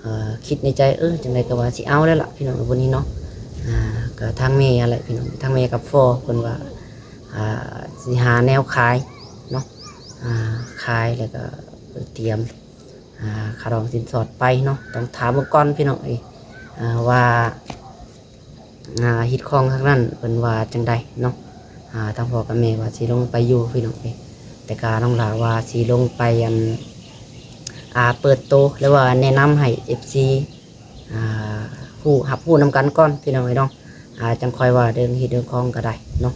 ເອີ ຄິດໃນໃຈ ເອີ ຈັ່ງໃດກໍວ່າຊິເອົາແລ້ວລະ ພີ່ນ້ອງເອີຍ ຜູ້ນີ້ເນາະ. ອ່າ ກໍທາງແມ່ຫັ້ນແຫຼະ ພີ່ນ້ອງ ທາງແມ່ກັບພໍ່ເພິ່ນວ່າ ອ່າ ຊິຫາແນວຂາຍເນາະ ອ່າ ຂາຍແລ້ວກໍຕຽມ ອ່າ ຄ່າດອງສິນສອດໄປເນາະ. ຕ້ອງຖາມເບິ່ງກ່ອນ ພີ່ນ້ອງເອີຍ ອ່າ ວ່າ ອ່າ ຮີດຄອງທາງນັ້ນເພິ່ນວ່າຈັ່ງໃດເນາະ. ອ່າ ທາງພໍ່ກັບແມ່ວ່າຊິລົງໄປຢູ່ ພີ່ນ້ອງເອີຍ ແຕ່ກະນ້ອງຫຼ້າວ່າຊິລົງໄປ ອັນ ອ່າ ເປີດໂຕ ຫຼືວ່າແນະນຳໃຫ້ເອັຟຊີ ອ່າ ຮູ້ ຮັບຮູ້ນຳກັນກ່ອນ ພີ່ນ້ອງເອີຍເນາະ. ອ່າ ຈັ່ງຄ່ອຍວ່າເລື່ອງຮີດເລື່ອງຄອງກໍໄດ້ເນາະ.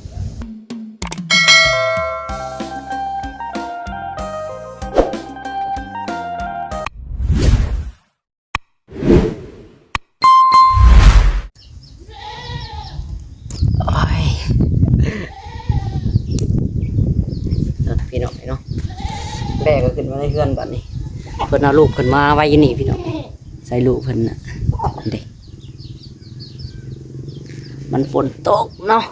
ໂອ້ຍ ພີ່ນ້ອງເນາະ ແບກກໍຂຶ້ນມາໃນເຮືອນບັດນີ້ ເພິ່ນເອົາລູກເພິ່ນມາໄວ້ຢູ່ນີ້ ພີ່ນ້ອງ ໃສ່ລູກເພິ່ນນະ ເດ້ ມັນຝົນຕົກເນາະ.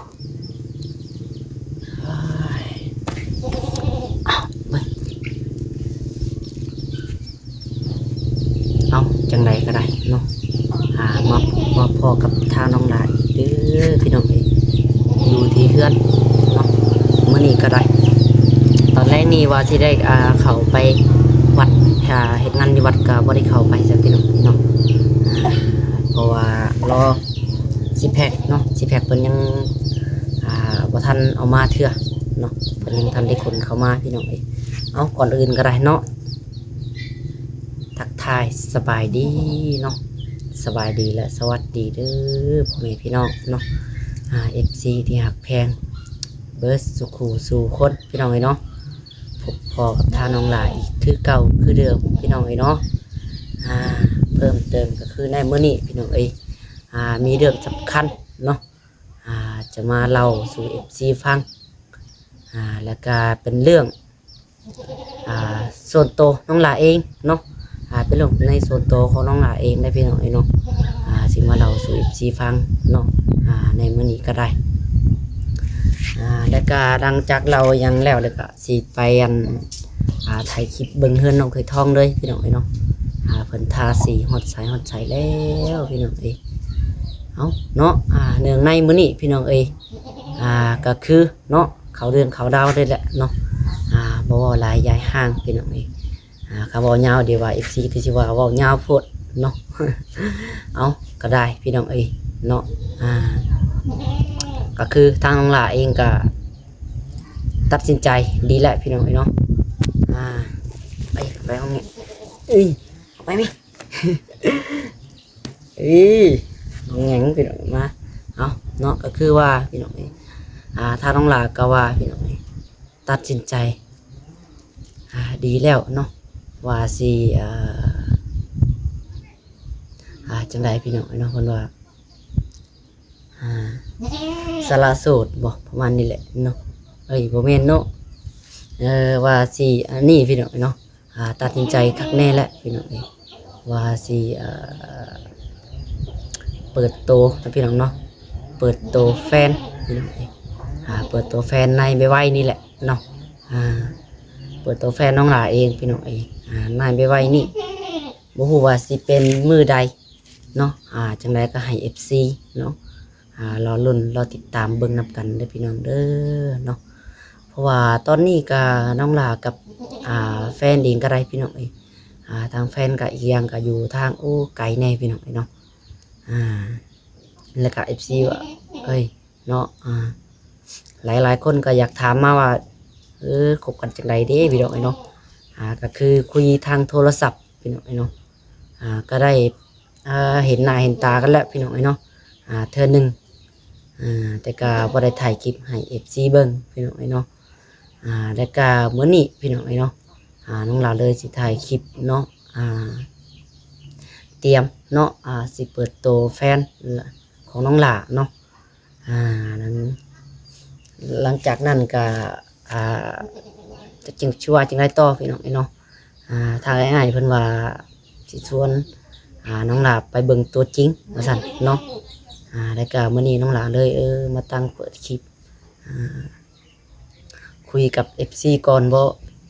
ເອົາ ຈັ່ງໃດກໍໄດ້ເນາະ ອ່າ ມາພົບມາພໍ້ກັບທາງນ້ອງຫຼ້າອີກເດີ້ ພີ່ນ້ອງເອີຍ ຢູ່ທີ່ເຮືອນເນາະ. ມື້ນີ້ກໍໄດ້ ຕອນແລງນີ້ວ່າຊິໄດ້ ອ່າ ເຂົ້າໄປວັດ ອ່າ ເຮັດງານຢູ່ວັດກໍບໍ່ໄດ້ເຂົ້າໄປຊະ ພີ່ນ້ອງເນາະ ອ່າ ເພາະວ່າລໍ ຊີແພັກເນາະ ຊີແພັກເພິ່ນຍັງ ອ່າ ບໍ່ທັນເອົາມາເທື່ອເນາະ ເພິ່ນຍັງທັນໄດ້ຂົນເຂົ້າມາ ພີ່ນ້ອງເອີຍ. ເອົາ ກ່ອນອື່ນກໍໄດ້ເນາະ ທັກທາຍສະບາຍດີເນາະ ສະບາຍດີ ແລະ ສະຫວັດດີເດີ້ ພໍ່ແມ່ພີ່ນ້ອງເນາະ ອ່າ ເອັຟຊີທີ່ຮັກແພງເບິດສູ່ຄູ່ສູ່ຄົນ ພີ່ນ້ອງເອີຍເນາະ. ພົບພໍ້ກັບທາງນ້ອງຫຼ້າອີກຄືເກົ່າຄືເດີມ ພີ່ນ້ອງເອີຍເນາະ. ອ່າ ເພີ່ມເຕີມກໍຄືໃນມື້ນີ້ ພີ່ນ້ອງເອີຍ ອ່າ ມີເລື່ອງສຳຄັນເນາະ ອ່າ ຈະມາເລົ່າສູ່ເອັຟຊີຟັງ ອ່າ ແລ້ວກະເປັນເລື່ອງ ອ່າ ສ່ວນໂຕນ້ອງຫຼ້າເອງເນາະ ອ່າ ເປັນເລື່ອງໃນສ່ວນໂຕຂອງນ້ອງຫຼ້າເອງໄດ໋ ພີ່ນ້ອງເອີຍເນາະ ອ່າ ຊິມາເລົ່າສູ່ເອັຟຊີຟັງເນາະ ອ່າ ໃນມື້ນີ້ກໍໄດ້ ອ່າ ແລ້ວກະຫຼັງຈາກເລົ່າຫຍັງແລ້ວ ແລ້ວກະ ຊິໄປ ອັນ ອ່າ ຖ່າຍຄລິບເບິ່ງເຮືອນນ້ອງເຂີຍທອງເລີຍ ພີ່ນ້ອງເອີຍເນາະ ອ່າ ເພິ່ນທາສີຮອດໃສຮອດໃສແລ້ວ ພີ່ນ້ອງເອີຍ. ເອົາເນາະ ອ່າ ເນື່ອງໃນມື້ນີ້ ພີ່ນ້ອງເອີຍ ອ່າ ກໍຄືເນາະ ເຂົ້າເລື່ອງເຂົ້າລາວເລີຍແຫຼະເນາະ ອ່າ ບໍ່ເວົ້າຫຼາຍຢາຍຫ່າງ ພີ່ນ້ອງເອີຍ ອ່າ ຄັນເວົ້າຍາວ ດຽວວ່າເອັຟຊີຄືຊິວ່າເວົ້າຍາວໂພດເນາະ. ເອົາ ກໍໄດ້ ພີ່ນ້ອງເອີຍເນາະ ອ່າ ກໍຄືທາງນ້ອງຫຼ້າເອງກໍຕັດສິນໃຈດີແລ້ວ ພີ່ນ້ອງເອີຍເນາະ ອ່າ ໄປ ໄປຫ້ອງນີ້ ເອີຍ ເອົາໄປແມະ ເອີຍ ເອົາຫຍັງ ພີ່ນ້ອງ ມາ ເອົາເນາະ ກໍຄືວ່າ ພີ່ນ້ອງເອີຍ ອ່າ ທາງນ້ອງຫຼ້າກໍວ່າ ພີ່ນ້ອງເອີຍ ຕັດສິນໃຈ ອ່າ ດີແລ້ວເນາະ ວ່າຊິ ອ່າ ອ່າ ຈັ່ງໃດ ພີ່ນ້ອງເອີຍເນາະ ເພິ່ນວ່າ ອ່າ ສະຫຼະໂສດບໍ ປະມານນີ້ແຫຼະເນາະ ເອີຍ ບໍ່ແມ່ນເນາະ ເອີ ວ່າຊິ ອັນນີ້ ພີ່ນ້ອງເນາະ ອ່າ ຕັດສິນໃຈຄັກແນ່ແຫຼະ ພີ່ນ້ອງເອີຍ ວ່າຊິ ເອີ ເປີດໂຕເນາະ ພີ່ນ້ອງເນາະ ເປີດໂຕແຟນ ພີ່ນ້ອງເອີຍ ອ່າ ເປີດໂຕແຟນໃນໄວໆນີ້ແຫຼະເນາະ ອ່າ ເປີດໂຕແຟນນ້ອງຫຼ້າເອງ ພີ່ນ້ອງເອີຍ ອ່າ ໃນໄວໆນີ້ ບໍ່ຮູ້ວ່າຊິເປັນມື້ໃດເນາະ ອ່າ ຈັ່ງໃດກໍໃຫ້ເອັຟຊີເນາະ ອ່າ ລໍລຸ້ນລໍຕິດຕາມເບິ່ງນຳກັນເດີ້ ພີ່ນ້ອງເດີ້ເນາະ. ເພາະວ່າຕອນນີ້ກະນ້ອງຫຼ້າກັບ ອ່າ ແຟນເອງກະໄດ້ ພີ່ນ້ອງເອີຍ ອ່າ ທາງແຟນກະອີກຢ່າງກະຢູ່ທາງ ໂອ້ ໄກແດ່ ພີ່ນ້ອງເອີຍເນາະ ອ່າ ແລ້ວກະເອັຟຊີວ່າ ເອີຍ ເນາະ ອ່າ ຫຼາຍໆຄົນກໍຢາກຖາມມາວ່າ ເອີ ຄົບກັນຈັ່ງໃດເດ້ ພີ່ນ້ອງເອີຍເນາະ ອ່າ ກໍຄືຄຸຍທາງໂທລະສັບ ພີ່ນ້ອງເອີຍເນາະ ອ່າ ກໍໄດ້ ອ່າ ເຫັນໜ້າເຫັນຕາກັນແລ້ວ ພີ່ນ້ອງເອີຍເນາະ ອ່າ ເທື່ອໜຶ່ງ ອ່າ ແຕ່ກໍບໍ່ໄດ້ຖ່າຍຄລິບໃຫ້ເອັຟຊີເບິ່ງ ພີ່ນ້ອງເອີຍເນາະ ອ່າ ແລ້ວກໍມື້ນີ້ ພີ່ນ້ອງເອີຍເນາະ ອ່າ ນ້ອງຫຼ້າເລີຍຊິຖ່າຍຄລິບເນາະ ອ່າ ຕຽມເນາະ ອ່າ ຊິເປີດໂຕແຟນຂອງນ້ອງຫຼ້າເນາະ ອ່າ ຫຼັງ ຫຼັງຈາກນັ້ນກະ ອ່າ ຈັກຊິວ່າຈັ່ງໃດຕໍ່ ພີ່ນ້ອງເອີຍເນາະ ອ່າ ທາງອ້າຍເພິ່ນວ່າຊິຊວນ ອ່າ ນ້ອງຫຼ້າໄປເບິ່ງຕົວຈິງວ່າຊັ້ນເນາະ ອ່າ ແລ້ວກະມື້ນີ້ນ້ອງຫຼ້າເລີຍ ເອີ ມາຕັ້ງເປີດຄລິບ ອ່າ ຄຸຍກັບເອັຟຊີກ່ອນບໍ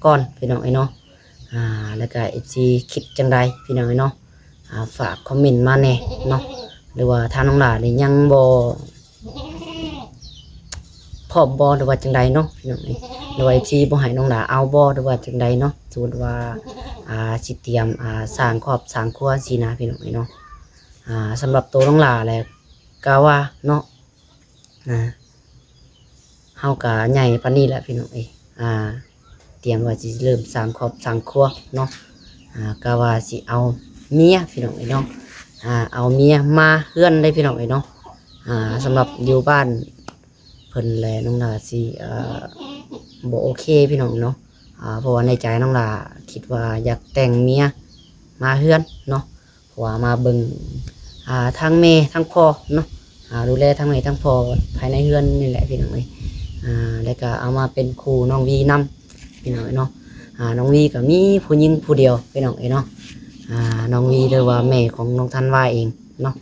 ກ່ອນ ພີ່ນ້ອງເອີຍເນາະ ອ່າ ແລ້ວກະເອັຟຊີຄິດຈັ່ງໃດ ພີ່ນ້ອງເອີຍເນາະ ອ່າ ຝາກຄອມເມັນມາແດ່ເນາະ ຫຼືວ່າທາງນ້ອງຫຼ້ານີ້ຍັງບໍ່ພ້ອມບໍ່ ຫຼືວ່າຈັ່ງໃດເນາະ ພີ່ນ້ອງເອີຍ ຫຼືວ່າເອັຟຊີບໍ່ໃຫ້ນ້ອງຫຼ້າເອົາບໍ່ ຫຼືວ່າຈັ່ງໃດເນາະ ສົມມຸດວ່າ ອ່າ ຊິຕຽມ ອ່າ ສ້າງຄອບສ້າງຄົວຊີ້ນະ ພີ່ນ້ອງເອີຍເນາະ. ອ່າ ສຳລັບໂຕນ້ອງຫຼ້າແຫຼະ ກະວ່າເນາະ ອ່າ ເຮົາກະໃຫຍ່ປານນີ້ແຫຼະ ພີ່ນ້ອງເອີຍ ອ່າ ຕຽມວ່າຊິເລີ່ມສ້າງຄອບສ້າງຄົວເນາະ ອ່າ ກະວ່າຊິເອົາເມຍ ພີ່ນ້ອງເອີຍເນາະ ອ່າ ເອົາເມຍມາເຮືອນເດ້ ພີ່ນ້ອງເອີຍເນາະ. ອ່າ ສຳລັບຢູ່ບ້ານເພິ່ນແລະ ນ້ອງຫຼ້າຊິ ເອີ ບໍ່ໂອເຄ ພີ່ນ້ອງເນາະ ອ່າ ເພາະວ່າໃນໃຈນ້ອງຫຼ້າຄິດວ່າຢາກແຕ່ງເມຍມາເຮືອນເນາະ ເພາະວ່າມາເບິ່ງ ອ່າ ທັງແມ່ທັງພໍ່ເນາະ ອ່າ ດູແລທັງແມ່ທັງພໍ່ພາຍໃນເຮືອນນີ້ແຫຼະ ພີ່ນ້ອງເອີຍ ອ່າ ແລ້ວກະເອົາມາເປັນຄູ່ນ້ອງວີນຳ ພີ່ນ້ອງເອີຍເນາະ. ອ່າ ນ້ອງວີກະມີຜູ້ຍິງຜູ້ດຽວ ພີ່ນ້ອງເອີຍເນາະ ອ່າ ນ້ອງວີ ຫຼືວ່າແມ່ຂອງນ້ອງທັນວາເອງເນາະ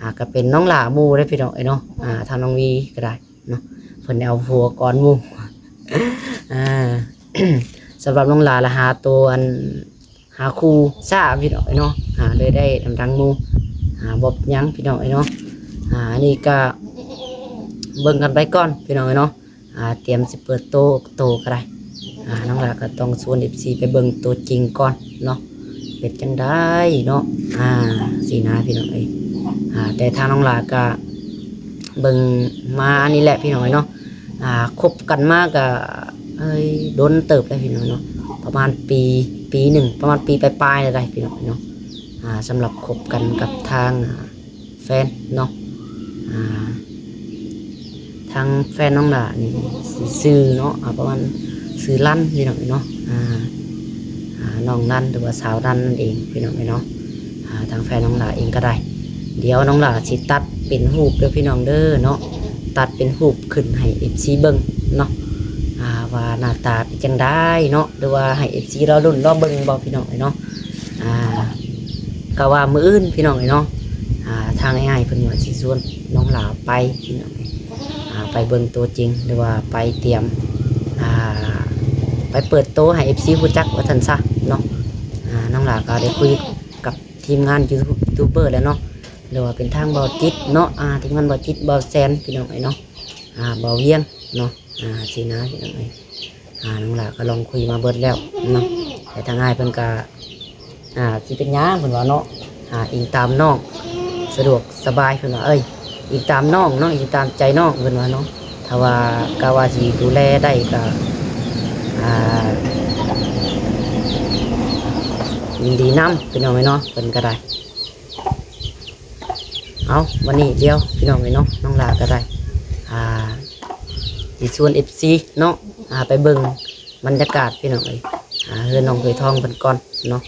ອ່າ ກະເປັນນ້ອງຫຼ້າໝູ່ເດ້ ພີ່ນ້ອງເອີຍເນາະ ອ່າ ທາງນ້ອງວີກະໄດ້ເນາະ ເພິ່ນໄດ້ເອົາຜົວກ່ອນໝູ່ ອ່າ ສຳລັບນ້ອງຫຼ້າລະຫາໂຕ ອັນ ຫາຄູ່ຊ້າ ພີ່ນ້ອງເອີຍເນາະ ອ່າ ເລີຍໄດ້ນຳທາງໝູ່ ອ່າ ບໍ່ເປັນຫຍັງ ພີ່ນ້ອງເອີຍເນາະ ອ່າ ອັນນີ້ກະເບິ່ງກັນໄປກ່ອນ ພີ່ນ້ອງເອີຍເນາະ ອ່າ ຕຽມຊິເປີດໂຕ ໂຕກະໄດ້ ອ່າ ນ້ອງຫຼ້າກະຕ້ອງຊວນເອັຟຊີໄປເບິ່ງໂຕຈິງກ່ອນເນາະ ເປັນຈັ່ງໃດເນາະ ອ່າ ຊີ້ນະ ພີ່ນ້ອງເອີຍ ອ່າ ແຕ່ທາງນ້ອງຫຼ້າກະເບິ່ງມາອັນນີ້ແຫຼະ ພີ່ນ້ອງເອີຍເນາະ ອ່າ ຄົບກັນມາກະ ເອີຍ ດົນເຕີບແລ້ວ ພີ່ນ້ອງເນາະ ປະມານປີ ປີໜຶ່ງ ປະມານປີປາຍໆແລ້ວໄດ໋ ພີ່ນ້ອງເນາະ ອ່າ ສຳລັບຄົບກັນກັບທາງ ອ່າ ແຟນເນາະ ອ່າ ທາງແຟນນ້ອງຫຼ້ານີ້ຊິຊື່ເນາະ ອ່າ ປະມານຊື່ລັນ ພີ່ນ້ອງເນາະ ອ່າ ອ່າ ນ້ອງລັນ ຫຼືວ່າສາວລັນນັ້ນເອງ ພີ່ນ້ອງເນາະ ອ່າ ທາງແຟນນ້ອງຫຼ້າເອງກະໄດ້ ດຽວນ້ອງຫຼ້າຊິຕັດເປັນຮູບເດີ ພີ່ນ້ອງເດີເນາະ ຕັດເປັນຮູບຂຶ້ນໃຫ້ເອັຟຊີເບິ່ງເນາະ ອ່າ ວ່າໜ້າຕາເປັນຈັ່ງໃດເນາະ ຫຼືວ່າໃຫ້ເອັຟຊີລໍລຸ້ນລໍເບິ່ງບໍ່ ພີ່ນ້ອງເອີຍເນາະ ອ່າ ກະວ່າມື້ອື່ນ ພີ່ນ້ອງເອີຍເນາະ ອ່າ ທາງອ້າຍເພິ່ນວ່າຊິຊວນນ້ອງຫຼ້າໄປ ພີ່ນ້ອງເອີຍ ອ່າ ໄປເບິ່ງຕົວຈິງ ຫຼືວ່າໄປຕຽມ ອ່າ ໄປເປີດໂຕໃຫ້ເອັຟຊີຮູ້ຈັກວ່າຊັ້ນຊະເນາະ ອ່າ ນ້ອງຫຼ້າກະໄດ້ຄຸຍກັບທີມງານຢູທູບເບີແລ້ວເນາະ ຫຼືວ່າເປັນທາງບ່າວຈິດເນາະ ອ່າ ທີມງານບ່າວຈິດ ບ່າວແຊນ ພີ່ນ້ອງເອີຍເນາະ ອ່າ ບ່າວວຽງເນາະ ອ່າ ຊີ້ນະ ພີ່ນ້ອງເອີຍ ອ່າ ນ້ອງຫຼ້າກະລອງຄຸຍມາເບິດແລ້ວເນາະ ແຕ່ທາງອ້າຍເພິ່ນກະ ອ່າ ຊິເປັນຫຍັງເພິ່ນວ່າເນາະ ອ່າ ອີງຕາມນ້ອງສະດວກສະບາຍເພິ່ນວ່າ ເອີຍ ອີງຕາມນ້ອງເນາະ ອີງຕາມໃຈນ້ອງເພິ່ນວ່າເນາະ ຖ້າວ່າ ກະວ່າຊິດູແລໄດ້ກະ ອ່າ ຍິນດີນຳ ພີ່ນ້ອງເອີຍເນາະ ເພິ່ນກະໄດ້ ເອົາ ວັນນີ້ດຽວ ພີ່ນ້ອງເອີຍເນາະ ນ້ອງຫຼ້າກະໄດ້ ອ່າ ຊິຊວນເອັຟຊີເນາະ ອ່າ ໄປເບິ່ງບັນຍາກາດ ພີ່ນ້ອງເອີຍ ອ່າ ເຮືອນນ້ອງເຂີຍທອງເພິ່ນກ່ອນເນາະ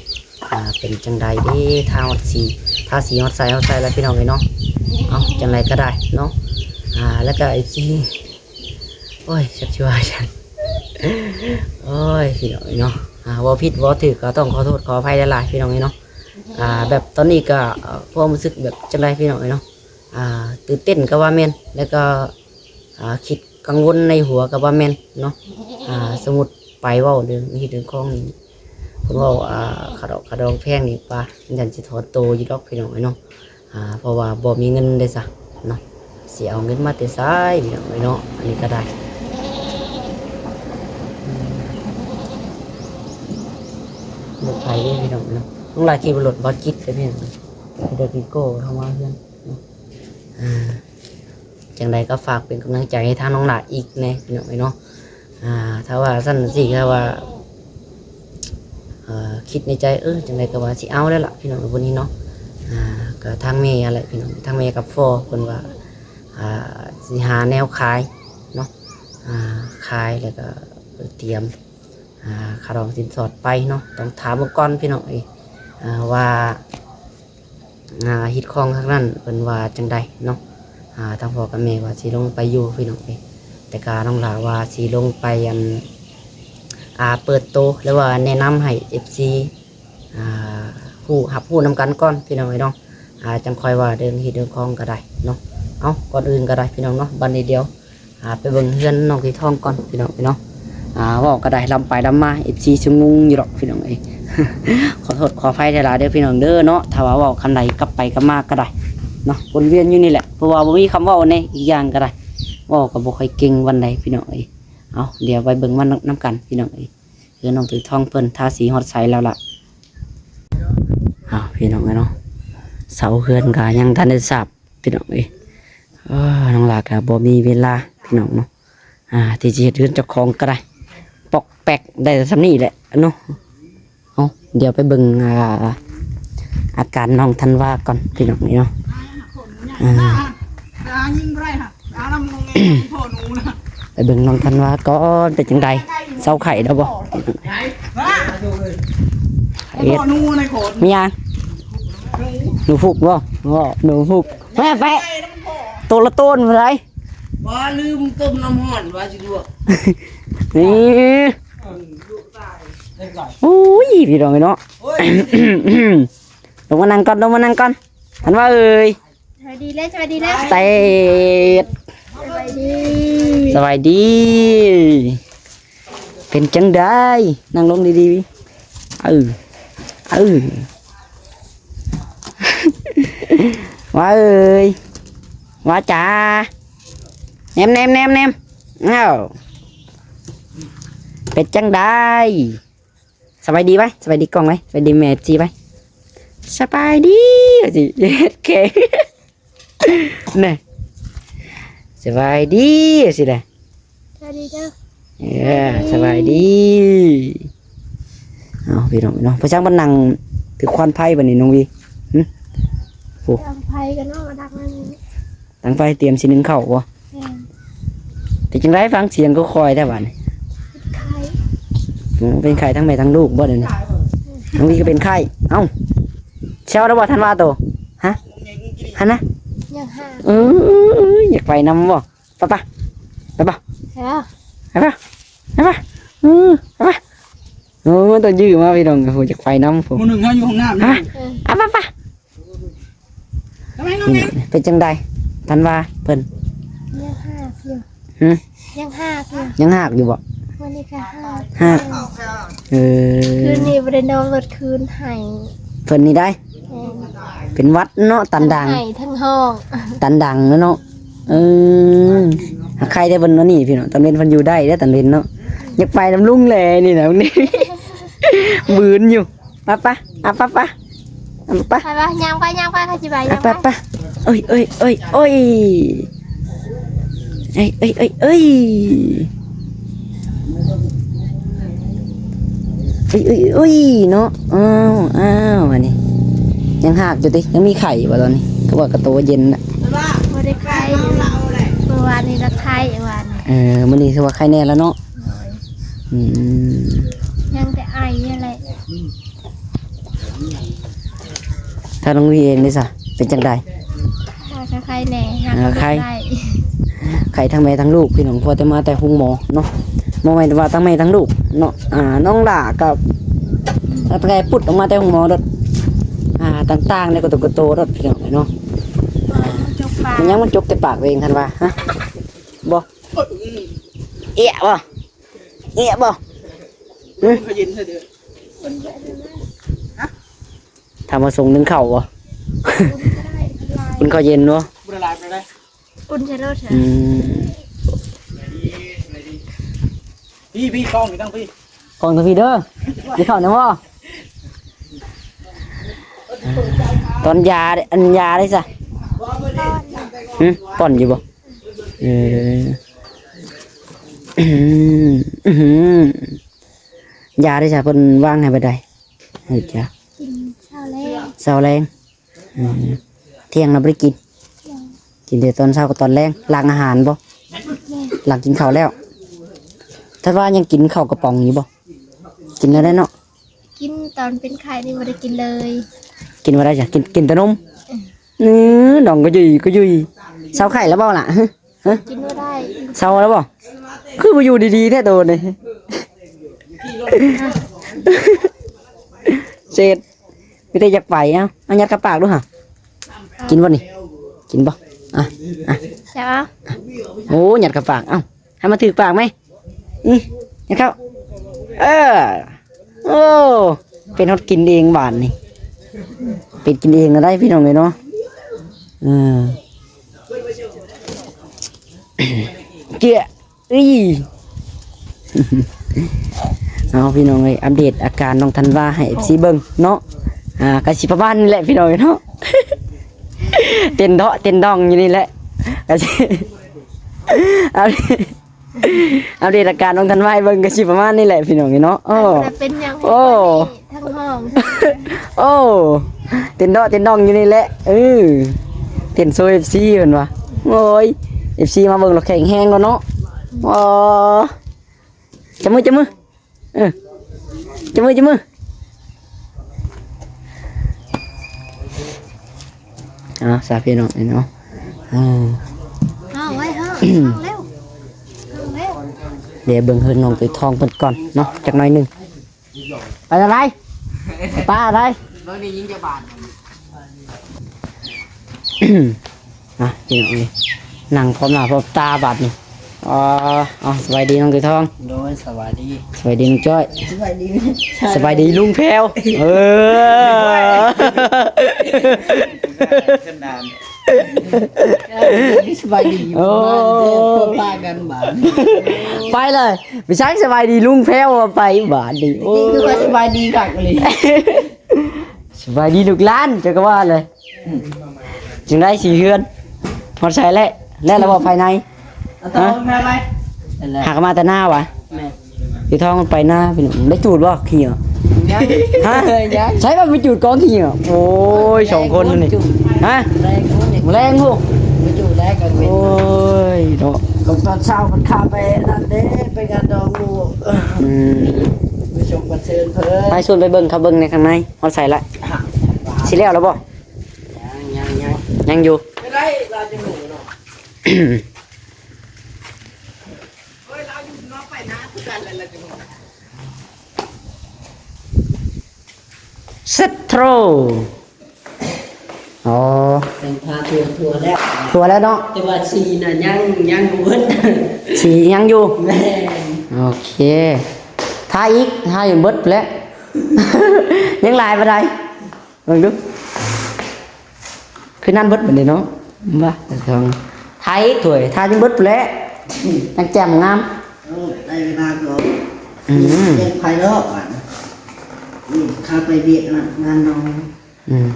ອ່າ ເປັນຈັ່ງໃດເດ້ ທາຮອດສີ ທາສີຮອດໃສ ຮອດໃສແລ້ວ ພີ່ນ້ອງເອີຍເນາະ ເອົາ ຈັ່ງໃດກະໄດ້ເນາະ ອ່າ ແລ້ວກະເອັຟຊີ ໂອ້ຍ ຈັກຊິວ່າຫຍັງ ໂອ້ຍ ພີ່ນ້ອງເອີຍເນາະ ອ່າ ເວົ້າຜິດເວົ້າຖືກກະຕ້ອງຂໍໂທດຂໍອະໄພຫຼາຍໆ ພີ່ນ້ອງເອີຍເນາະ ອ່າ ແບບຕອນນີ້ກະ ເອີ ຄວາມຮູ້ສຶກແບບຈັ່ງໃດ ພີ່ນ້ອງເອີຍເນາະ ອ່າ ຕື່ນເຕັ້ນກະວ່າແມ່ນ ແລ້ວກະ ອ່າ ຄິດກັງວົນໃນຫົວກະວ່າແມ່ນເນາະ ອ່າ ສົມມຸດໄປເວົ້າເລື່ອງເຮັດເລື່ອງຂອງນີ້ ເພິ່ນເວົ້າ ອ່າ ຄ່າດອກຄ່າດອງແພງນີ້ ປະ ຢ້ານຊິຖອນໂຕຢູ່ດອກ ພີ່ນ້ອງເອີຍເນາະ ອ່າ ເພາະວ່າບໍ່ມີເງິນເດ້ຊະເນາະ ຊິເອົາເງິນມາແຕ່ໃສ ພີ່ນ້ອງເອີຍເນາະ ອັນນີ້ກະໄດ້ ອືມ ລົດໃຜເດ້ ພີ່ນ້ອງເນາະ ນ້ອງຫຼ້າຂີ່ລົດບ່າວຈິດເດ້ ພີ່ນ້ອງ ລົດວີໂກ້ເຂົ້າມາເຮືອນເນາະ ອ່າ ຈັ່ງໃດກະຝາກເປັນກຳລັງໃຈໃຫ້ທາງນ້ອງຫຼ້າອີກແດ່ ພີ່ນ້ອງເອີຍເນາະ ອ່າ ຖ້າວ່າຊັ້ນຊີ້ ຖ້າວ່າ ເອີ ຄິດໃນໃຈ ເອີ ຈັ່ງໃດກະວ່າຊິເອົາແລ້ວລະ ພີ່ນ້ອງ ຜູ້ນີ້ເນາະ ອ່າ ກະທາງແມ່ຫັ້ນແຫຼະ ພີ່ນ້ອງ ທາງແມ່ກັບພໍ່ເພິ່ນວ່າ ອ່າ ຊິຫາແນວຂາຍເນາະ ອ່າ ຂາຍແລ້ວກະຕຽມ ອ່າ ຄ່າດອງສິນສອດໄປເນາະ ຕ້ອງຖາມເບິ່ງກ່ອນ ພີ່ນ້ອງເອີຍ ອ່າ ວ່າ ອ່າ ຮີດຄອງທາງນັ້ນເພິ່ນວ່າຈັ່ງໃດເນາະ ອ່າ ທາງພໍ່ກັບແມ່ວ່າຊິລົງໄປຢູ່ ພີ່ນ້ອງເອີຍ ແຕ່ກະນ້ອງຫຼ້າວ່າຊິລົງໄປ ອັນ ອ່າ ເປີດໂຕ ຫຼືວ່າແນະນຳໃຫ້ເອັຟຊີ ອ່າ ຮູ້ ຮັບຮູ້ນຳກັນກ່ອນ ພີ່ນ້ອງເອີຍເນາະ ອ່າ ຈັ່ງຄ່ອຍວ່າເລື່ອງຮີດເລື່ອງຄອງກະໄດ້ເນາະ ເອົາ ກ່ອນອື່ນກະໄດ້ ພີ່ນ້ອງເນາະ ບັດນີ້ດຽວ ອ່າ ໄປເບິ່ງເຮືອນນ້ອງເຂີຍທອງກ່ອນ ພີ່ນ້ອງເອີຍເນາະ ອ່າ ເວົ້າກະໄດ້ ລຳໄປລຳມາ ເອັຟຊີຊິງງຢູ່ດອກ ພີ່ນ້ອງເອີຍ ຂໍໂທດຂໍອະໄພຫຼາຍໆເດີພີ່ນ້ອງເດີເນາະ ຖ້າວ່າເວົ້າຄຳໃດກັບໄປກັບມາກໍໄດ້ເນາະ ວົນວຽນຢູ່ນີ້ແຫຼະ ເພາະວ່າບໍ່ມີຄຳເວົ້າແດ່ ອີກຢ່າງກໍໄດ້ ເວົ້າກໍບໍ່ຄ່ອຍເກັ່ງປານໃດພີ່ນ້ອງເອີຍ. ເອົາ ດຽວໄປເບິ່ງມານຳກັນພີ່ນ້ອງເອີຍ. ເຮືອນນ້ອງຖືທອງເພິ່ນທາສີຮອດໃສແລ້ວລະ. ອ້າວ ພີ່ນ້ອງເອີຍເນາະ ເສົາເຮືອນກໍຍັງທັນໄດ້ສາບພີ່ນ້ອງເອີຍ. ເອີ ນ້ອງຫຼ້າກໍບໍ່ມີເວລາພີ່ນ້ອງເນາະ ອ່າ ທີ່ຈະເຮັດເຮືອນເຈົ້າຂອງກໍໄດ້ ປອກແປກໄດ້ແຕ່ສ່ຳນີ້ແຫຼະເນາະ. ເອົາ ດຽວໄປເບິ່ງ ອ່າ ອາການນ້ອງທັນວາກ່ອນພີ່ນ້ອງເອີຍເນາະ. ອ່າ ໄປເບິ່ງນ້ອງທັນວາກ່ອນ ເປັນຈັ່ງໃດ ເຊົາໄຂ້ແລ້ວບໍ່? ເຮັດ ມີຫຍັງ? ໜູຟຸກບໍ່? ບໍ່ ໜູຟຸກ ແມ່ແປະ ໂຕລະໂຕນເທົ່າໃດ? ບໍ່ ລືມຕົ້ມນ້ຳຮ້ອນວ່າຊິລວກ ນີ້ ໂອ້ຍ ພີ່ນ້ອງເອີຍເນາະ ໂອ້ຍ ລົງມານັ່ງກ່ອນ ລົງມານັ່ງກ່ອນ ທັນວາເອີຍ. ສະບາຍດີແລ້ວ ສະບາຍດີແລ້ວ ສະບາຍດີ ສະບາຍດີ. ເປັນຈັ່ງໃດ? ນັ່ງລົງດີໆ ເອີ ເອີ ວາເອີຍ ວາຈາ ແນມໆໆໆ ເອົ້າ ເປັນຈັ່ງໃດ? ສະບາຍດີໄວ້ ສະບາຍດີກ້ອງໄວ້ ສະບາຍດີແມ່ຊີໄວ້ ສະບາຍດີ ວ່າຊິເຮັດແຂງ ແນ່ ສະບາຍດີ ວ່າຊິແຫຼະ ສະບາຍດີເດີ ເອີ ສະບາຍດີ. ເອົ້າ ພີ່ນ້ອງເນາະ ພະຊ່າງບັນນັ່ງຖືຄວັນໄຟບັດນີ້ນ້ອງວີ ຫຶ ໂອ້ ຕັ້ງໄຟກັນເນາະ ມາດັກນັ້ນ ຕັ້ງໄຟຕຽມຊິໜຶ້ງເຂົ້າບໍ່? ແມ່ນ ເປັນຈັ່ງໃດຟັງສຽງຄືຄ່ອຍແທ້ບາດນີ້? ເປັນໄຂ້ ໂອ້ ເປັນໄຂ້ທັງແມ່ທັງລູກບໍ່ດຽວນີ້? ນ້ອງວີກໍເປັນໄຂ້ ເອົ້າ ເຊົາແລ້ວບໍ່ທັນວາໂຕ? ຮະ ຫັ້ນນະ ຍັງຫາ ເອີ ຢາກໄປນຳບໍ່? ໄປປະ ໄປປະ ໄປປະ ໄປປະ ເອີ ໄປປະ ໂອ້ ຕ້ອງຢື້ມາພີ່ນ້ອງ ໂອ້ ຢາກໄປນຳພຸ້ນ ໝູ່ໜຶ່ງເຮົາຢູ່ຫ້ອງນ້ຳ ຮະ ເອີ ອາ ໄປປະ ເປັນຈັ່ງໃດ ທັນວາເພິ່ນ? ຍັງຫາກຢູ່ ຫຶ ຍັງຫາກຢູ່ ຍັງຫາກຢູ່ບໍ່? ວັນນີ້ກໍຫາກ ຫາກ ເອີ ຄືນນີ້ບໍ່ໄດ້ນອນເບິດຄືນ ໄຫ້ ເພິ່ນນີ້ໄດ໋ ແມ່ນ ເປັນຫວັດເນາະ ຕັນດັງ ທັງໄຫ້ທັງຮ້ອງ ຕັນດັງເນາະ. ເອີ ຫາກໄຄແຕ່ເພິ່ນນອນນີ້ພີ່ນ້ອງ ຕອນເວັນເພິ່ນຢູ່ໄດ້ເດ້ ຕອນເວັນເນາະ ຢາກໄປນຳລຸງແຫຼະນີ້ນະ ບືນຢູ່. ໄປ ໄປ ອາ ໄປ ໄປ ໄປ ໄປ ຍ່າງໄປ ຍ່າງໄປ ຂ້ອຍຊິໄປ ຍ່າງໄປ ໄປ ໄປ ເອີຍ ເອີຍ ເອີຍ ເອີຍ ເອີຍ ເອີຍ ເອີຍ ເອີຍ ເອີຍ ເອີຍ ເນາະ. ອ້າວ ອ້າວ ອັນນີ້ຍັງຫາກຢູ່ຕິ ຍັງມີໄຂ້ຢູ່ບໍ່ຕອນນີ້? ຄືວ່າກະໂຕເຢັນນະ ບໍ່ໄດ້ໄຂ້ ມື້ວານນີ້ລະໄຂ້ ວານນີ້ ເອີ ມື້ນີ້ຄືວ່າໄຂ້ແນ່ແລ້ວເນາະ. ໂດຍ ອືມ ຍັງແຕ່ໄອຫັ້ນແຫຼະ. ທາງນ້ອງວີເອງເດຊະ ເປັນຈັ່ງໃດ? ຫາກະໄຄແດ່ ຫາກະໄຄ ໄດ້ ໄຄທັງແມ່ທັງລູກພີ່ນ້ອງ ພໍແຕ່ມາແຕ່ໂຮງໝໍເນາະ ບໍ່ແມ່ນວ່າທັງແມ່ທັງລູກເນາະ. ອ່າ ນ້ອງຫຼ້າກັບ ຕັ້ງແຕ່ປຸດອອກມາແຕ່ໂຮງໝໍໂລດ ອ່າ ຕ່າງໆ ໃນກະໂຕກະໂຕໂລດພີ່ນ້ອງເນາະ. ມັນຍັງມັນຈົກແຕ່ປາກຕົວເອງ ທັນວ່າ ຮະ ບໍ່ ເອະບໍ່? ເອະບໍ່? ຫຶ ເຂົາເຢັນເດີ ຖາມວ່າສົ່ງໜຶ້ງເຂົ້າບໍ່? ອຸ່ນເຂົ້າເຢັນບໍ່? ບໍ່ໄດ້ຫຼາຍປານໃດ ອຸ່ນໃສ່ໂລດ. ອືມ ພີ່ ພີ່ ກ້ອງຢູ່ທາງພີ່ ກ້ອງທາງພີ່ເດີ ກິນເຂົ້ານຳບໍ່? ຕອນຢາ ອັນຢາໄດ້ຊະ ຫຶ ປ້ອນຢູ່ບໍ່? ເອີ ອື ຢາໄດ້ຊະ ເພິ່ນວາງໃຫ້ບາດໃດ? ເອີ ຢາ ກິນເຊົ້າແລງ ເຊົ້າແລງ ອື ທ່ຽງລະບໍ່ໄດ້ກິນ ກິນແຕ່ຕອນເຊົ້າກັບຕອນແລງ. ຫຼັງອາຫານບໍ່? ຫຼັງກິນເຂົ້າແລ້ວ. ຖ້າວ່າຍັງກິນເຂົ້າກະປ໋ອງຢູ່ບໍ່? ກິນແລ້ວໄດ໋ເນາະ. ກິນຕອນເປັນໄຂ້ນີ້ບໍ່ໄດ້ກິນເລີຍ. ກິນບໍ່ໄດ້ຈ້ະ ກິນ ກິນແຕ່ນົມ. ເອີ ອື ນ້ອງກະຍຸຍກະຍຸຍ ເຊົາໄຂ້ແລ້ວບໍ່ລະ? ຮະ ກິນບໍ່ໄດ້ ເຊົາແລ້ວບໍ່? ຄືບໍ່ຢູ່ດີໆແທ້ໂຕນີ້ ເສດ ມີແຕ່ຢາກໄປ. ເອົາ ເອົາຍັດເຂົ້າປາກດູຫາ ກິນບໍ່ນີ້? ກິນບໍ່? ອ່ະ ອ່ະ ໂອ້ ຍັດເຂົ້າປາກ ເອົາ ໃຫ້ມັນຖືກປາກໄໝ? ອື ຍັດເຂົ້າ ເອີ ໂອ້ ເປັນຮອດກິນເອງບາດນີ້ ເປັນກິນເອງກໍໄດ້ພີ່ນ້ອງເອີຍເນາະ. ເອີ ເຈ້ຍ ອີ ເອົາພີ່ນ້ອງເອີຍ ອັບເດດອາການນ້ອງທັນວາໃຫ້ເອັຟຊີເບິ່ງເນາະ. ອ່າ ກໍຊິປະມານນີ້ແຫຼະພີ່ນ້ອງເອີຍເນາະ ເຕັ້ນເດາະເຕັ້ນດອງຢູ່ນີ້ແຫຼະ ກໍຊິ ອັບເດດ ອັບເດດອາການນ້ອງທັນວາໃຫ້ເບິ່ງກໍຊິປະມານນີ້ແຫຼະພີ່ນ້ອງເອີຍເນາະ. ໂອ້ ບໍ່ໄດ້ເປັນຫຍັງ ໂອ້ ທັງຫ້ອງ ໂອ້ ເຕັ້ນເດາະເຕັ້ນດອງຢູ່ນີ້ແຫຼະ. ເອີ ເຕັ້ນໂຊເອັຟຊີເພິ່ນວ່າ. ໂອ້ຍ ເອັຟຊີມາເບິ່ງແລ້ວແຂງແຮງແລ້ວເນາະ. ອໍ ຈັບມື ຈັບມື ເອີ ຈັບມື ຈັບມື. ເອົາຊະພີ່ນ້ອງເນາະ ເອີ ເອົາໄວ້ເຮີ້ ເອົາເລັວ ເອົາເລັວ. ດຽວເບິ່ງເຮືອນນ້ອງໄກ່ທອງເພິ່ນກ່ອນເນາະ ຈັກໜ້ອຍໜຶ່ງ. ໄປທາງໃດ? ໄປປາໃດ? ເບິ່ງນີ້ຍິງຈະບາດ. ອ່ະ ພີ່ນ້ອງເອີຍ ນັ່ງພ້ອມໜ້າພ້ອມຕາບາດນີ້. ອໍ ເອົາ ສະບາຍດີນ້ອງໄກ່ທອງ. ໂດຍ ສະບາຍດີ. ສະບາຍດີນ້ອງຈ້ອຍ. ສະບາຍດີ. ສະບາຍດີລຸງແພ້ວ. ເອີ ສະບາຍດີ. ໂອ້ ເພິ່ນປະກັນບາດນີ້ ໄປເລີຍ ໄປໃຊ້ສະບາຍດີລຸງແພ້ວ ໄປບາດນີ້. ໂອ້ ນີ້ຄືວ່າສະບາຍດີຄັກອີ່ຫຼີ. ສະບາຍດີລູກຫຼານ ເຈົ້າກໍວ່າເລີຍ. ຈັ່ງໃດສີເຮືອນ ຮອດໃສແລ້ວ? ແລ້ວລະບໍ່ພາຍໃນ? ຮະ? ຫາກະມາແຕ່ນາຫວາ? ແມ່ນ. ໄກ່ທອງໄປນາພີ່ນ້ອງ ໄດ້ຈູດບໍ່ຂີ້ເຫຍື້ອ? ຍັງ. ຮະ? ຍັງ. ໃສວ່າໄປຈູດກອງຂີ້ເຫຍື້ອ? ໂອ້ຍ ສອງຄົນນີ້. ຮະ? ມື້ແລງພຸ້ນ ໄປຈູດແລ້ວກາງເວັນ. ໂອ້ຍເນາະ ຕອນເຊົ້າມັນຂ້າໄປນັ້ນເດ້ ໄປງານດອງໝູ່. ອືມ ໄປຊົມຄອນເສີດເພິ່ນ ໄປຊວນໄປເບິ່ງ ເຂົາເບິ່ງໃນຂ້າງໃນ ຮອດໃສລະ? ຊິແລ້ວລະບໍ່? ຍັງ ຍັງ ຍັງ ຍັງຢູ່. ເຊັດໂທຣ. ອໍ ແຕ່ງທາທົ່ວ ທົ່ວແລ້ວ ທົ່ວແລ້ວເນາະ ແຕ່ວ່າສີນະຍັງ ຍັງບໍ່ເບິດ. ສີຍັງຢູ່. ແມ່ນ. ໂອເຄ ທາອີກ ທາຈົນເບິດພຸ້ນແຫຼະ. ຍັງຫຼາຍປານໃດ? ເບິ່ງດູ ຄືນັ້ນເບິດບັດນີ້ເນາະ ວ່າທາອີກຖ້ວຍ ທາຈົນເບິດພຸ້ນແຫຼະ. ອືມ ຍັງແຈ່ມງາມ. ເອີ ໄດ້ເວລາກໍ ອືມ ປ່ຽນໄພເນາະ ບາດນີ້ ນີ້ຂ້າໄປວຽກງານດອງ. ອືມ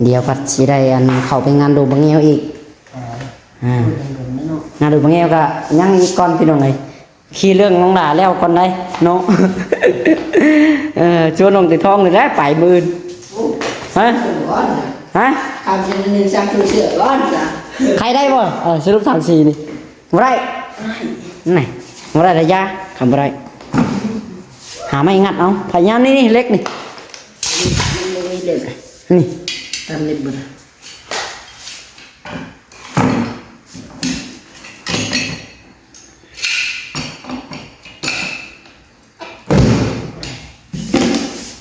ດຽວພັດຊິໄດ້ອັນ ເຂົ້າໄປງານດູບາງແງວອີກ. ອ່າ ງານດູບາງແງວກໍຍັງອີກກ່ອນພີ່ນ້ອງເອີຍ. ຄີເລື່ອງນ້ອງຫຼ້າແລ້ວກ່ອນໄດ໋ເນາະ. ເອີ ຊວນນ້ອງໄກ່ທອງນີ້ແຫຼະໄປມື້ອື່ນ. ຮະ? ຮະ? ໄຂໄດ້ບໍ່? ເອີ ສະຫຼຸບສາມສີ່ນີ້ ບໍ່ໄດ້. ນີ້ ບໍ່ໄດ້ລະຢ່າ ຄັນບໍ່ໄດ້ ຫາໄມ້ງັດເອົາ. ພະຍາຍາມນີ້ ນີ້ ເຫຼັກນີ້ ນີ້ ຕັດເຫຼັກເບິດ.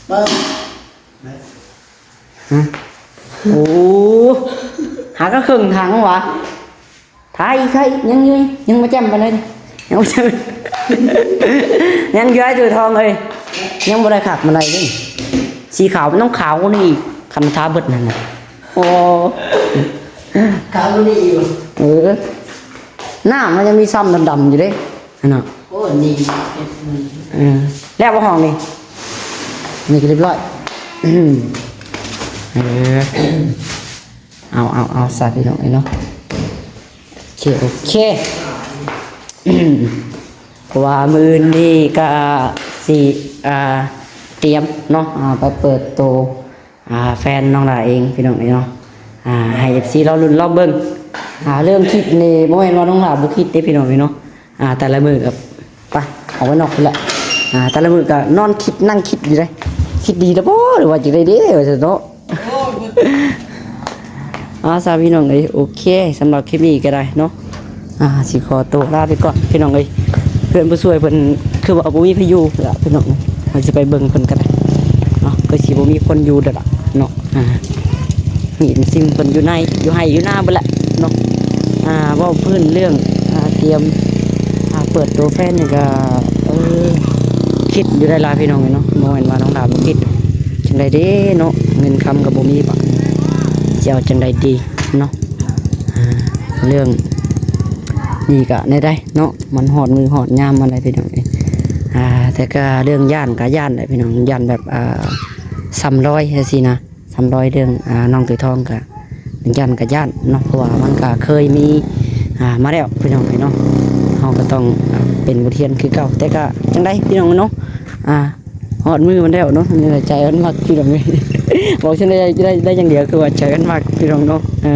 ເບິ່ງ ຫຶ ໂອ້ ຫາກໍເຄິ່ງທາງຫວາ. ໄທ ໄທ ຍັງຢູ່ ຍັງບໍ່ແຈ່ມປານໃດ ຍັງບໍ່ແຈ່ມ ຍັງຢູ່ ອ້າຍໂຕທອງເອີຍ ຍັງບໍ່ໄດ້ຄັກປານໃດເດ້. ສີຂາວມັນຕ້ອງຂາວກວ່ານີ້ອີກ ຄັນທາເບິດນັ້ນນະ. ໂອ້ ຂາວກວ່ານີ້ອີກ. ເອີ ນ້ຳມັນຍັງມີຊ້ຳດຳໆຢູ່ເດ້ຫັ້ນນະ. ໂອ້ ນີ້ ເອີ ແລ້ວບໍ່ຫ້ອງນີ້? ນີ້ກໍຮຽບຮ້ອຍ. ເອີ ເອົາ ເອົາ ເອົາ ສາທຸເນາະ ເນາະ. ໂອເຄ ໂອເຄ ເພາະວ່າມື້ອື່ນນີ້ກະຊິ ອ່າ ຕຽມເນາະ ອ່າ ໄປເປີດໂຕ ອ່າ ແຟນນ້ອງຫຼ້າເອງ ພີ່ນ້ອງເອີຍເນາະ. ອ່າ ໃຫ້ເອັຟຊີລໍລຸ້ນລໍເບິ່ງ. ອ່າ ເລື່ອງຄິດນີ້ບໍ່ແມ່ນວ່ານ້ອງຫຼ້າບໍ່ຄິດເດ້ ພີ່ນ້ອງເອີຍເນາະ. ອ່າ ແຕ່ລະມື້ກໍ ໄປ ອອກໄປນອກພຸ້ນແຫຼະ. ອ່າ ແຕ່ລະມື້ກໍນອນຄິດ ນັ່ງຄິດຢູ່ເດ້ ຄິດດີແລ້ວບໍ່ ຫຼືວ່າຈັ່ງໃດເດ້ ວ່າຊັ້ນເນາະ. ອ່າ ຊາວພີ່ນ້ອງເອີຍ ໂອເຄ ສຳລັບຄລິບນີ້ກໍໄດ້ເນາະ ອ່າ ຊິຂໍໂຕລາໄປກ່ອນ ພີ່ນ້ອງເອີຍ. ເພື່ອນຜູ້ຊ່ວຍເພິ່ນຄືວ່າບໍ່ມີໃຜຢູ່ລະ ພີ່ນ້ອງເອີຍ. ເຮົາຊິໄປເບິ່ງເພິ່ນກໍໄດ້ເນາະ ຄືຊິບໍ່ມີຄົນຢູ່ແລ້ວລະເນາະ. ອ່າ ນີ້ເປັນຊິມເພິ່ນຢູ່ໃນ ຢູ່ໄຮ່ຢູ່ນາເບິດແຫຼະເນາະ. ອ່າ ເວົ້າພື້ນເລື່ອງ ອ່າ ຕຽມ ອ່າ ເປີດໂຕແຟນນີ້ກໍ ເອີ ຄິດຢູ່ໄດ້ຫຼາຍ ພີ່ນ້ອງເອີຍເນາະ. ບໍ່ແມ່ນວ່ານ້ອງດາວບໍ່ຄິດ ຈັ່ງໃດເດ້ເນາະ ເງິນຄຳກໍບໍ່ມີ ບາດນີ້ຊິເອົາຈັ່ງໃດດີເນາະ. ອ່າ ເລື່ອງນີ້ກໍແນວໃດເນາະ ມັນຮອດມື້ຮອດຍາມມາແລ້ວ ພີ່ນ້ອງເອີຍ. ອ່າ ແຕ່ກໍເລື່ອງຢ້ານກໍຢ້ານແຫຼະ ພີ່ນ້ອງ ຢ້ານແບບ ອ່າ ຊ້ຳລອຍຈັ່ງຊີ້ນະ ຊ້ຳລອຍເລື່ອງ ອ່າ ນ້ອງເຂີຍທອງກໍ ຢ້ານກໍຢ້ານເນາະ ເພາະວ່າມັນກໍເຄີຍມີ ອ່າ ມາແລ້ວ ພີ່ນ້ອງເອີຍເນາະ. ເຮົາກໍຕ້ອງ ອ່າ ເປັນບົດຮຽນຄືເກົ່າ ແຕ່ກໍຈັ່ງໃດ ພີ່ນ້ອງເນາະ ອ່າ ຮອດມື້ມັນແລ້ວເນາະ. ນີ້ແຫຼະ ໃຈມັນມັກ ພີ່ນ້ອງເອີຍ ບອກຊັ້ນໄດ້ ໄດ້ ໄດ້ຢ່າງດຽວ ຄືວ່າໃຈມັນມັກ ພີ່ນ້ອງເນາະ. ເອີ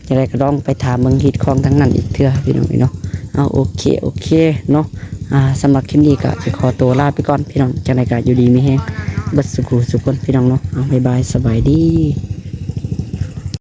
ຈັ່ງໃດກໍລອງໄປຖາມເບິ່ງຮີດຄອງທາງນັ້ນອີກເທື່ອ ພີ່ນ້ອງເອີຍເນາະ. ເອົາ ໂອເຄ ໂອເຄເນາະ ອ່າ ສຳລັບຄລິບນີ້ກໍຊິຂໍຕົວລາໄປກ່ອນ ພີ່ນ້ອງ. ຈັ່ງໃດກໍຢູ່ດີມີແຮງເບິດສູ່ຜູ້ສູ່ຄົນ ພີ່ນ້ອງເນາະ. ເອົາ ບາຍບາຍ ສະບາຍດີ.